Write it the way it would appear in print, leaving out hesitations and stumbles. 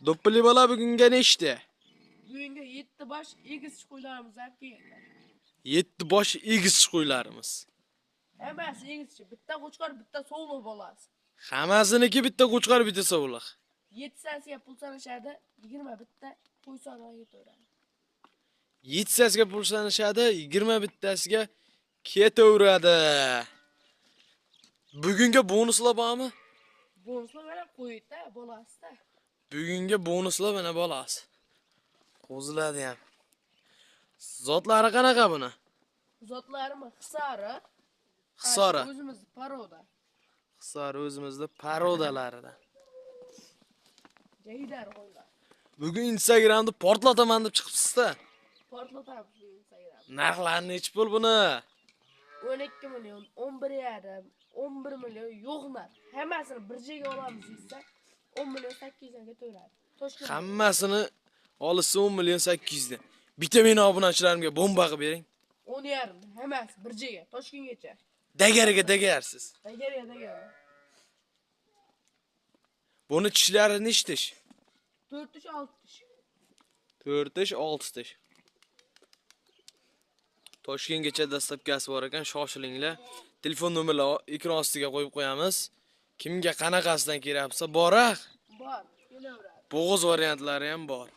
Do'ppili bola bugunga nechta? Bugunga 7 bosh egizchi qo'ylarimiz olib kelganlar. 7 bosh egizchi qo'ylarimiz. Hammasi egizchi, bitta qo'chqor, bitta sovliq bolasi. Hammasiniki bitta qo'chqor, bitta sovliq. 7tasiga pul sanashadi, 21 ta qo'y soni ketaveradi. 7tasiga pul sanashadi, 21 tasiga ketaveradi. Bugunga bonuslar bormi? Bonuslar mana qo'yda, bolasida. Bugunga bonuslar mana bolasi. Qo'ziladi ham. Zotlari qanaqa buni? Zotlarimi Hisori. Hisori. O'zimiz paroda. Hisori o'zimizda parodalaridan. Jaydar qo'ylar. Bugun Instagramni portlataman deb chiqibsiz-da. Portlatamiz bu Instagram. Narxlari nechi pul buni? 12 million, 11,5, 11 million yo'q narx. Hammasini bir joyga olamiz desa, 10 million 800 dan ketaveradi. Toshkent. Hammasini olishsa 10 million 800 dan. Bitta meni obunachilarimga bomba qilib bering. 10,5 hammasi bir joyga, Toshkentgacha. Dagariga dagarsiz. Dagariga dagari. Buni tishlari nechta tish? 4 tish, 6 tish. 4 tish, 6 tish. Toshkentgacha dastlabkasi bor ekan, shoshilinglar. Telefon nomerlar ekran ostiga qo'yib qo'yamiz. Kimga qanaqasidan kerak bo'lsa, bor-a? Bor, kelaveradi. Bo'g'iz variantlari ham bor.